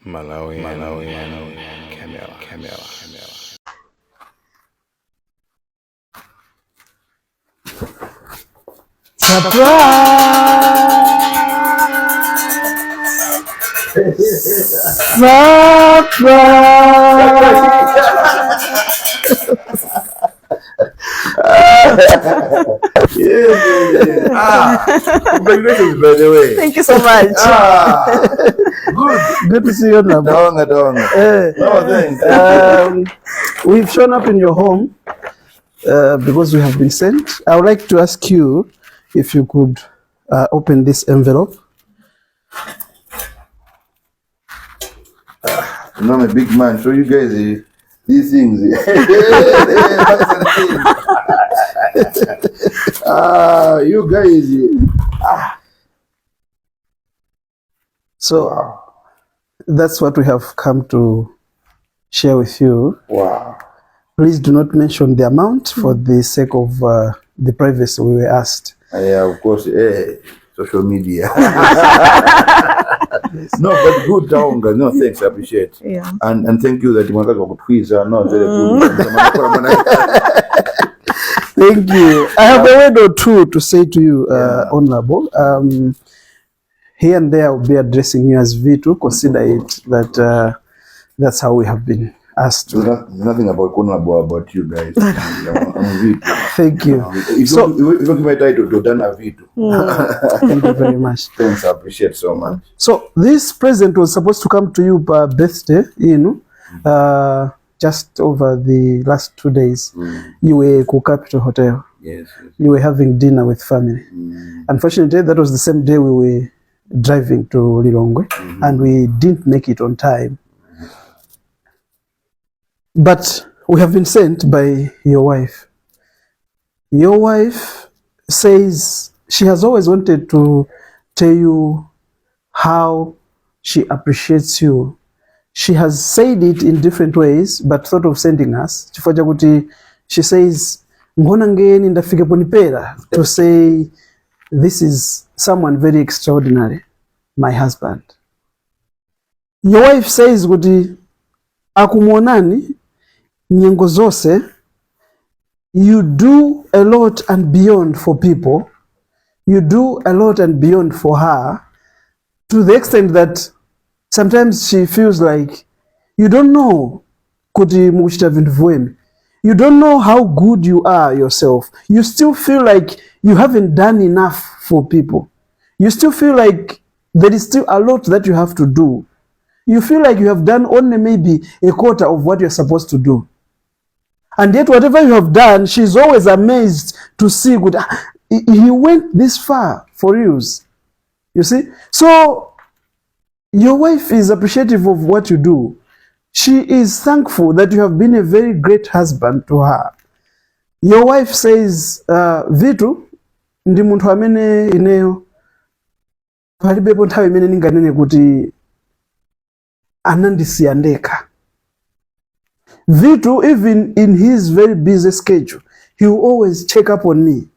Malawi, Malawi, Camera, Camera, Camera. Surprise! Surprise! Yeah. Ah, congratulations, by the way. Thank you so much. Ah, good. Good to see you, Nabo. Taonga, taonga. Eh, No, thanks. We've shown up in your home because we have been sent. I would like to ask you if you could open this envelope. You know, I'm a big man, so you guys, these things. Ah, you guys. So that's what we have come to share with you. Wow. Please do not mention the amount for the sake of the privacy we were asked. Yeah, of course, social media. No, but good, Taonga. No, thanks, I appreciate. Yeah. And thank you that you want to tweezer. No, very good. Thank you. I have a word or two to say to you, Honorable. Here and there, I'll be addressing you as Vitu. Consider it that that's how we have been asked to. There's nothing about Honorable about you guys. I'm Vitu. Thank you. If So- you don't give my title, Dodana Vitu. Thank you very much. Thanks, I appreciate so much. So this present was supposed to come to you by birthday, just over the last 2 days. You were at Capital Hotel. Yes. You were having dinner with family. Unfortunately, that was the same day we were driving to Lilongwe, and we didn't make it on time. But we have been sent by your wife. Your wife says she has always wanted to tell you how she appreciates you. She has said it in different ways, but thought of sending us. Chifukwa chakuti she says, "Ngona ngeni ndafike ponipera," to say this is someone very extraordinary, my husband. Your wife says kuti akumuonani nyengo zonse, you do a lot and beyond for people. You do a lot and beyond for her, to the extent that sometimes she feels like you don't know kuti mukuchita vinthu viweme. You don't know how good you are yourself. You still feel like you haven't done enough for people. You still feel like there is still a lot that you have to do. You feel like you have done only maybe a quarter of what you're supposed to do. And yet whatever you have done, she's always amazed to see good. He went this far for you. You see? So your wife is appreciative of what you do. She is thankful that you have been a very great husband to her. Your wife says, "Vitu ndi munthu amene ineyo palibepo nthawi imene ndinganene kuti anandisiya ndekha. Vitu, even in his very busy schedule, he will always check up on me.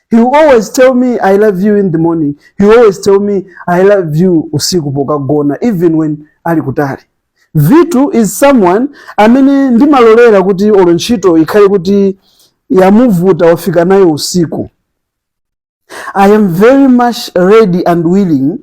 He will always tell me 'I love you' in the morning. He will always tell me 'I love you' usiku pokagona, even when ali kutali. Vitu is someone amene ndimalolera kuti olo ntchito ikhale kuti yamuvuta wafika nayo usiku. I am very much ready and willing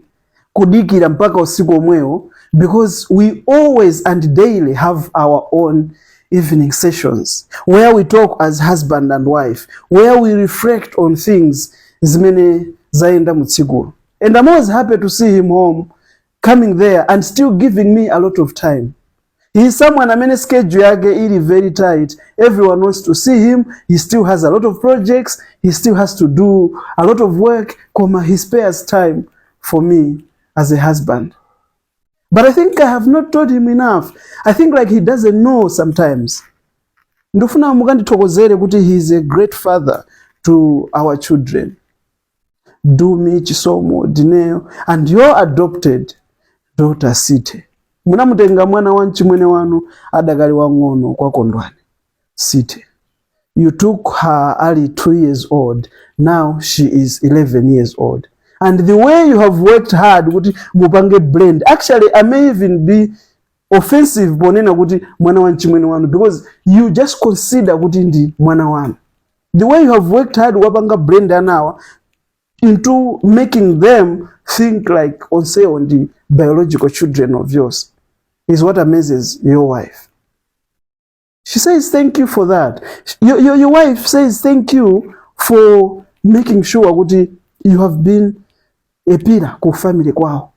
kudikira mpaka usiku omwewo because we always and daily have our own evening sessions where we talk as husband and wife, where we reflect on things zimene zayenda mu tsikulo. And I'm always happy to see him home, coming there and still giving me a lot of time. He is someone amene schedule yake ili very tight. Everyone wants to see him. He still has a lot of projects. He still has to do a lot of work. Koma he spares time for me as a husband. But I think I have not told him enough. I think like he doesn't know sometimes. Ndifuna mukandithokozere kuti he is a great father to our children. Dumi, Chisomo, Dineo, and your adopted daughter Site. Munamutenga mwana wa mchimwene wanu adakali wang'ono kwa Kondwani. Site. You took her early 2 years old. Now she is 11 years old. And the way you have worked hard kuti mupange blend. Actually, I may even be Offensive ponena kuti mwana wa mchimwene wanu, because you just consider kuti ndi mwana wanu. The way you have worked hard wapanga blend anawa into making them think like onsewo ndi biological children of yours is what amazes your wife. She says thank you for that. Your wife says thank you for making sure kuti you have been a pillar ku family kwawo.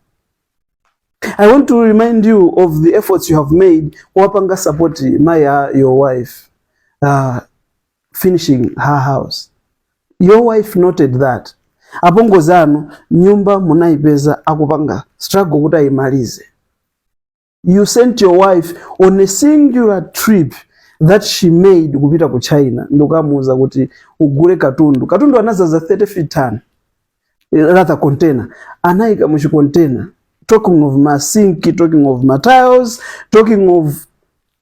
I want to remind you of the efforts you have made wapanga support Maya, your wife, finishing her house. Your wife noted that apongozi anu nyumba munayipeza akupanga struggle kuti ayimalize. You sent your wife on a singular trip that she made kupita ku China, ndikukamuuza kuti ugule katundu. Katundu anazaza 30 feet ton, rather container, anayika muchi container, talking of ma sink, talking of ma tiles, talking of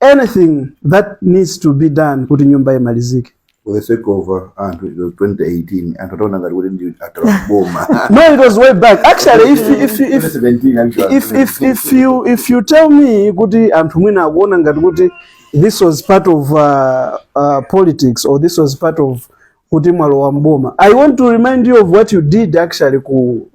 anything that needs to be done kuti nyumba imalizike. For the sake of anthu, it was 2018, anthu ataona ngati kuti ndi atala boma. No, it was way back actually. If 2017 actually. If you tell me kuti anthu mwina akuona ngati kuti this was part of politics or this was part of kuti mwalowa mboma, I want to remind you of what you did actually ku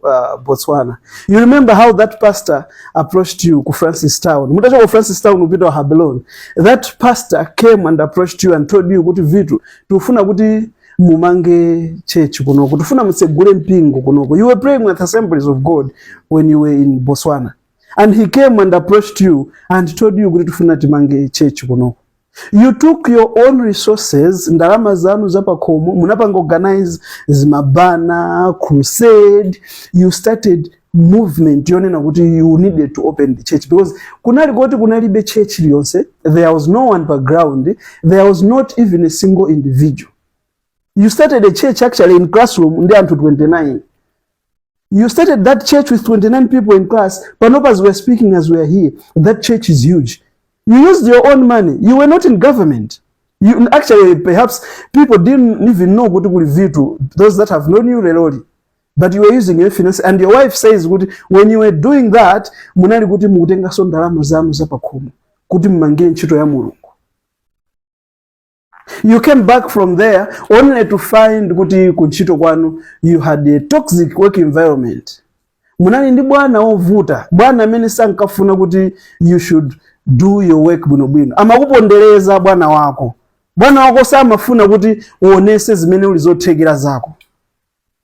Botswana. You remember how that pastor approached you ku Francistown? Mutachoka ku Francistown upita wa Gaborone, that pastor came and approached you and told you kuti, "Vitu, tikufuna kuti mumange church kunoko, tifuna mutsegule mpingo kunoko." You were praying with Assemblies of God when you were in Botswana, and he came and approached you and told you kuti tifuna timange church kunoko. You took your own resources, ndalama zanu zapakhomo, munapanga organize zima banner, crusade. You started movement yonena kuti you needed to open the church because kunali kuti kunalibe church iliyonse. There was no one background, there was not even a single individual. You started a church actually in classroom ndi anthu 29. You started that church with 29 people in class. Panopa, as we're speaking, as we are here, that church is huge. You used your own money. You were not in government. You actually, perhaps people didn't even know kuti kuli Vitu, those that have known you leroli, but you were using your finance. And your wife says kuti when you were doing that, munali kuti mukutenganso ndalama zanu zapakhomo kuti mmangire ntchito ya Mulungu. You came back from there only to find kuti kuntchito kwanu you had a toxic work environment. Munali ndi bwana wovuta, bwana amene sankafuna kuti you should do your work bwinobwino. Amakupondereza bwana wako. Bwana wako samafuna kuti uonese zimene uli zothekera zako.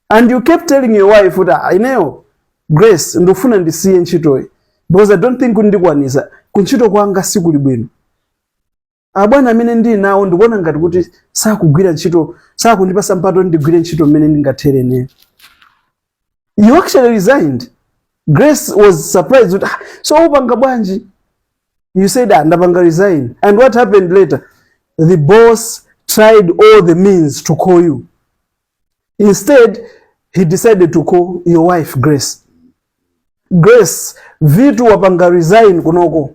And you kept telling your wife kuti, "Ah, ineyo Grace, ndikufuna ndisiye ntchitoyi because I don't think kuti ndikwanisa. Kuntchito kwanga sikuli bwino. Abwana amene ndili nawo ndikuona ngati kuti sakugwira ntchito, sakundipasa mpata ndigwire ntchito mmene ndingathere ineyo." You actually resigned. Grace was surprised kuti, "Ah, so upanga bwanji?" You said, "Ah, ndapanga resign." And what happened later? The boss tried all the means to call you. Instead, he decided to call your wife Grace. "Grace, Vitu wapanga resign kunoko,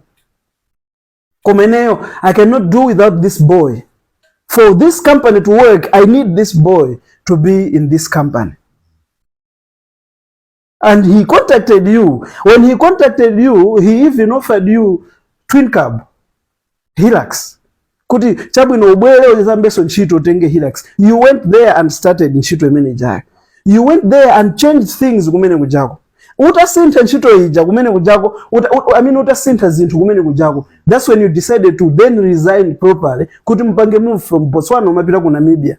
koma ineyo I cannot do without this boy. For this company to work, I need this boy to be in this company." And he contacted you. When he contacted you, he even offered you twin cab Hilux kuti chabwino, ubwere uzambenso ntchito, utenge Hilux. You went there and started ntchito imene ijayo. You went there and changed things kumene kujako. Utasintha ntchito ija kumene kujako, I mean, utasintha zinthu kumene kujako, that's when you decided to then resign properly kuti mupange move from Botswana umapita ku Namibia.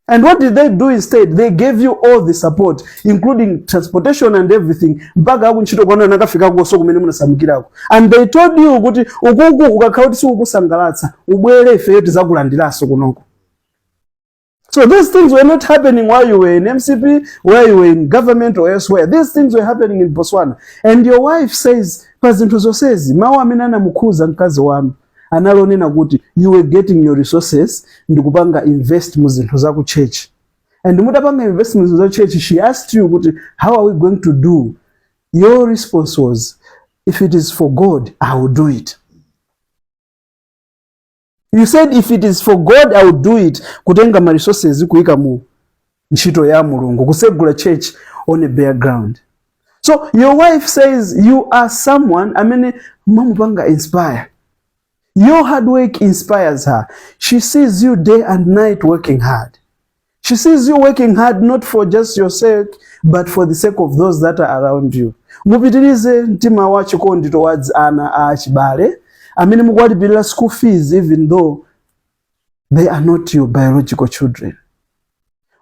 And what did they do instead? They gave you all the support, including transportation and everything, mpaka akuntchito kwanu anakafika kuso kumene munasamukirako. And they told you kuti ukuku ukakhala kuti sikukusangalatsa, ubwere, ifeyo tizakulandiranso kunoko. So these things were not happening while you were in MCP, where you were in government or elsewhere. These things were happening in Botswana. And your wife says, pa zinthu zonsezi, mawu amene anamukhuza mkazi wanu analonena kuti you were getting your resources ndikupanga invest mu zinthu za ku church. And mutapanga invest mu zinthu za church, she asked you kuti, "How are we going to do?" Your response was, "If it is for God, I will do it." You said, "If it is for God, I will do it." Kutenga ma resources kuyika mu ntchito ya Mulungu, kusegula church on a bare ground. So your wife says you are someone amene mumamupanga inspire. Your hard work inspires her. She sees you day and night working hard. She sees you working hard not for just your sake, but for the sake of those that are around you. Mupitirize mtima wa chikondi towards ana a achibale amene mukuwalipirira school fees even though they are not your biological children.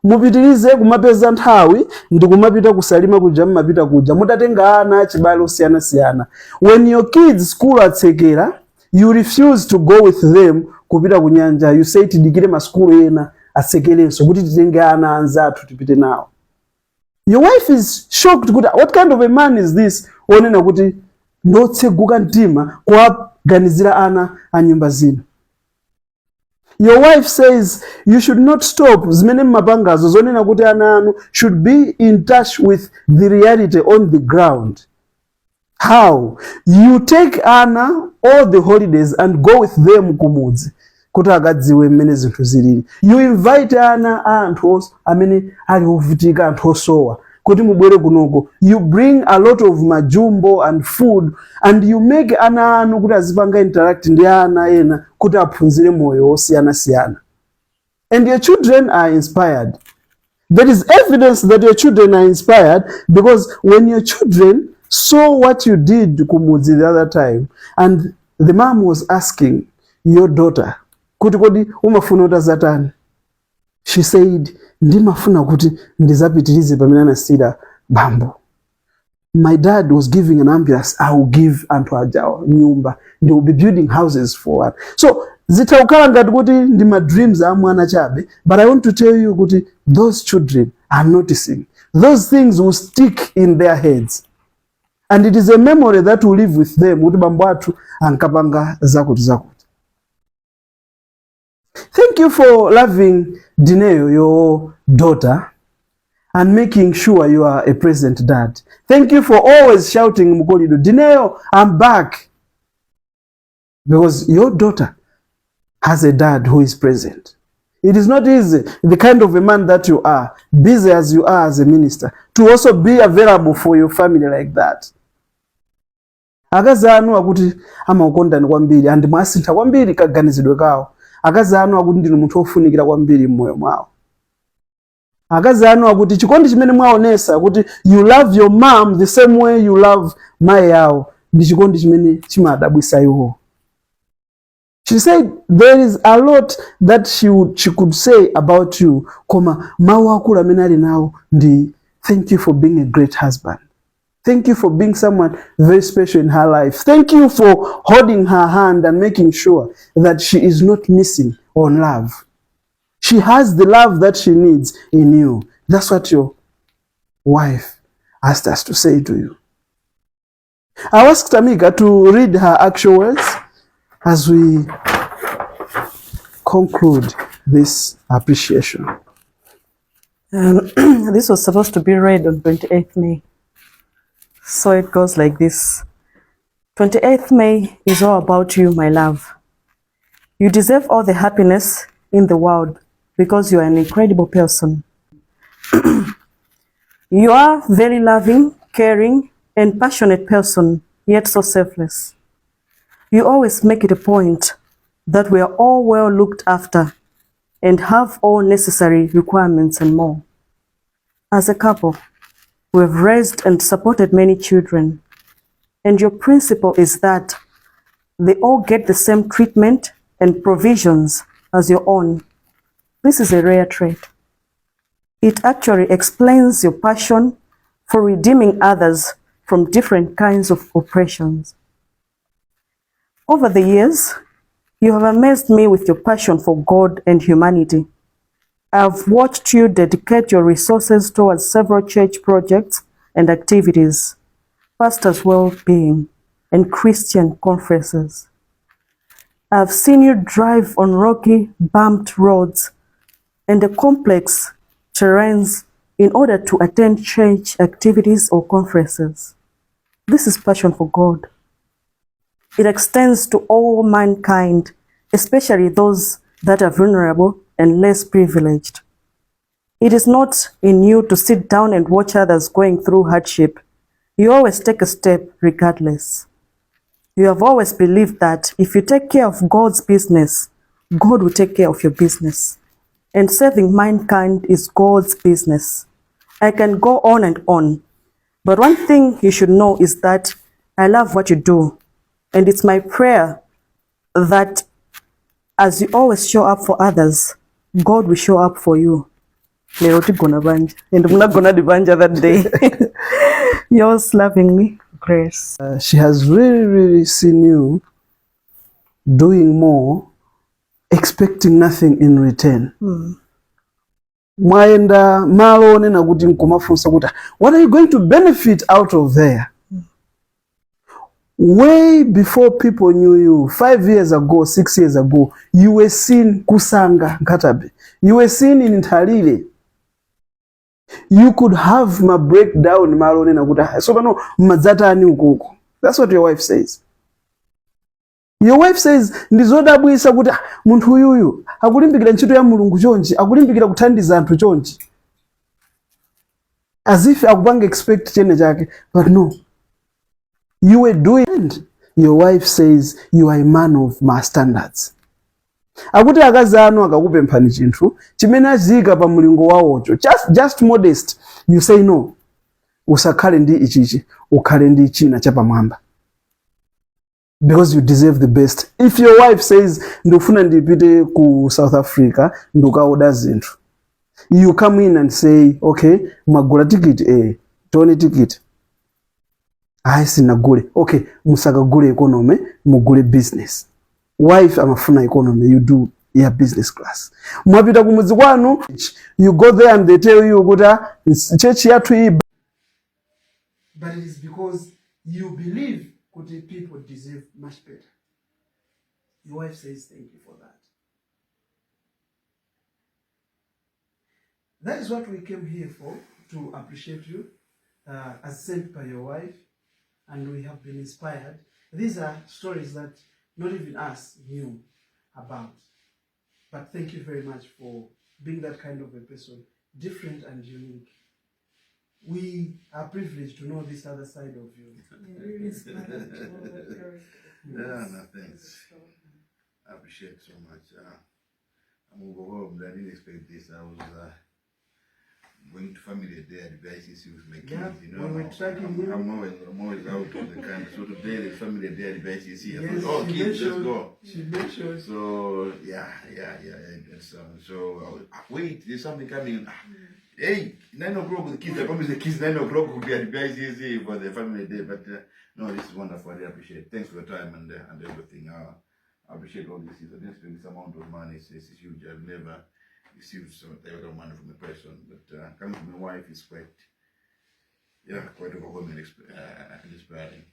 Mupitirize kumapeza nthawi ndi kumapita ku Salima kuja, mmapita kuja mutatenga ana achibale osiyanasiyana. When your kids school atsekera, you refuse to go with them kupita ku nyanja. You say, "Tidikire masukulu ena atsekerenso kuti titenge ana anzathu tipite nawo." Your wife is shocked kuti what kind of a man is this onena kuti ndotseguka mtima kuwaganizira ana a nyumba zina. Your wife says you should not stop zimene mmapangazo zonena kuti ana anu should be in touch with the reality on the ground. How you take ana all the holidays and go with them kumudzi kuti akadziwe mmene zinthu zilili. You invite ana a anthu amene ali ovutika, anthu osowa, kuti mubwere kunoko. You bring a lot of majumbo and food and you make ana anu kuti azipanga interact ndi ana ena kuti aphunzire moyo wosiyanasiyana, and your children are inspired. There is evidence that your children are inspired because when your children saw what you did kumudzi the other time and the mom was asking your daughter kuti, "Kodi umafuna utazatani?" she said, "Ndimafuna kuti ndizapitirize pamene anasiyira bambo. My dad was giving an ambulance. I will give anthu ajawa nyumba. They will be building houses for one." So zitha kukhala ngati kuti ndi ma dreams a mwana chabe, but I want to tell you kuti those children are noticing. Those things will stick in their heads and it is a memory that will live with them kuti bambo athu ankapanga zakuti zakuti. Thank you for loving Dineo, your daughter, and making sure you are a present dad. Thank you for always shouting mu corridor, "Dineo, I'm back," because your daughter has a dad who is present. It is not easy, the kind of a man that you are, busy as you are as a minister, to also be available for your family like that. Akazi anu akuti amakukondani kwambiri and mwasintha kwambiri kaganizidwe kawo. Akazi anu akuti ndinu munthu wofunikira kwambiri m'moyo mwawo. Akazi anu akuti chikondi chimene mwaonesa kuti you love your mom the same way you love mayi yawo ndi chikondi chimene chimadabwisa iwo. She said there is a lot that she could say about you, koma mawu akulu amene ali nawo ndi thank you for being a great husband. Thank you for being someone very special in her life. Thank you for holding her hand and making sure that she is not missing on love. She has the love that she needs in you. That's what your wife asked us to say to you. I asked Tamika to read her actual words as we conclude this appreciation. This was supposed to be read on 28th May. So it goes like this. 28th May is all about you, my love. You deserve all the happiness in the world because you are an incredible person. You are very loving, caring, and passionate person, yet so selfless. You always make it a point that we are all well looked after and have all necessary requirements and more. As a couple, we have raised and supported many children, and your principle is that they all get the same treatment and provisions as your own. This is a rare trait. It actually explains your passion for redeeming others from different kinds of oppressions. Over the years, you have amazed me with your passion for God and humanity. I've watched you dedicate your resources towards several church projects and activities, pastors' well-being, and Christian conferences. I've seen you drive on rocky, bumped roads and the complex terrains in order to attend church activities or conferences. This is passion for God. It extends to all mankind, especially those that are vulnerable and less privileged. It is not in you to sit down and watch others going through hardship. You You always take a step regardless. You have always believed that if you take care of God's business, God will take care of your business. And serving mankind is God's business. I can go on and on. But one thing you should know is that I love what you do. And it's my prayer that as you always show up for others, God will show up for you. Lero tigona banja. And munagona di banja that day. Yours lovingly, Grace. She has really, really seen you doing more, expecting nothing in return. Mwayenda malo onena kuti nkumafunsa kuti, what are you going to benefit out of there? Way before people knew you, 5 years ago, 6 years ago, you were seen ku Sanga Nkhata Bay. You were seen in Nthalire. You could have ma breakdown malo onena kuti, "Ah, so pano mmadzatani ukuku?" That's what your wife says. Your wife says ndizodabwisa kuti, ah, munthu uyuyu akulimbikira ntchito ya Mulungu chonchi, akulimbikira kuthandiza anthu chonchi, as if akupanga expect chene chake, but no, you were doing it. Your wife says you are a man of my standards. Akuti akazi anu akakupemphani chinthu chimene achiyika pa mlingo wawocho, just modest, you say no, usakhale ndi ichichi, ukhale ndi china chapamwamba, because you deserve the best. If your wife says ndikufuna ndipite ku South Africa ndikukaoda zinthu, you come in and say, "Okay, mwagula tikiti?" "Eh." "Tione tikiti." "Ayi, sinagule." "Okay, musakagule economy, mugule business." Wife amafuna economy, you do ya business class. Mwapita kumudzi kwanu, you go there and they tell you kuti, "Ah, church yathu iyi," but it is because you believe kuti people deserve much better. Your wife says thank you for that. That is what we came here for, to appreciate you as sent by your wife, and we have been inspired. These are stories that not even us knew about. But thank you very much for being that kind of a person, different and unique. We are privileged to know this other side of you. Yeah, no, thanks. I appreciate so much. I'm overwhelmed. I didn't expect this. I was going to family day at the BICC with my kids. Yeah, you know, we were tracking you. I'm always out of the country. So today there's family day at the BICC. I Yes, thought, oh, she kids, let's mentioned- go. She mentioned. So yeah. And so I was, ah, wait, there's something coming. Ah, hey, 9 o'clock with the kids. I promised the kids 9 o'clock will be at the BICC for the family day. But no, this is wonderful. I really appreciate it. Thanks for your time and everything. I appreciate all this. I didn't expect this amount of money. It's huge. I've never received some type of money from a person, but coming from my wife is quite, yeah, quite overwhelming and inspiring,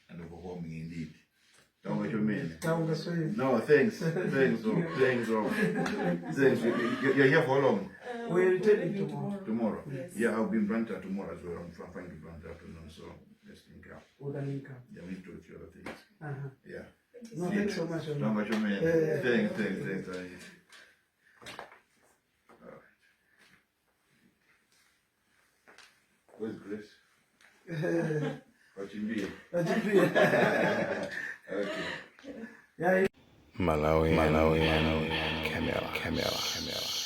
and overwhelming indeed. Don't what you mean. Taunga Swahili. No, thanks. Thanks, oh, thanks, oh. Thanks. You're here for how long? We're returning tomorrow. Tomorrow. Yes. Yeah, I'll be in Blantyre tomorrow as well. I'm flying to Blantyre afternoon, so let's think out. We can link up. Yeah, we need to do a few other things. Yeah. No, thanks so much. Don't what you mean. Yeah. Thanks, thanks, thanks. All right. Where's Grace? Wachimbie. Okay. Yeah. Malawi, Malawi, Malawi, Camera, Camera, Camera.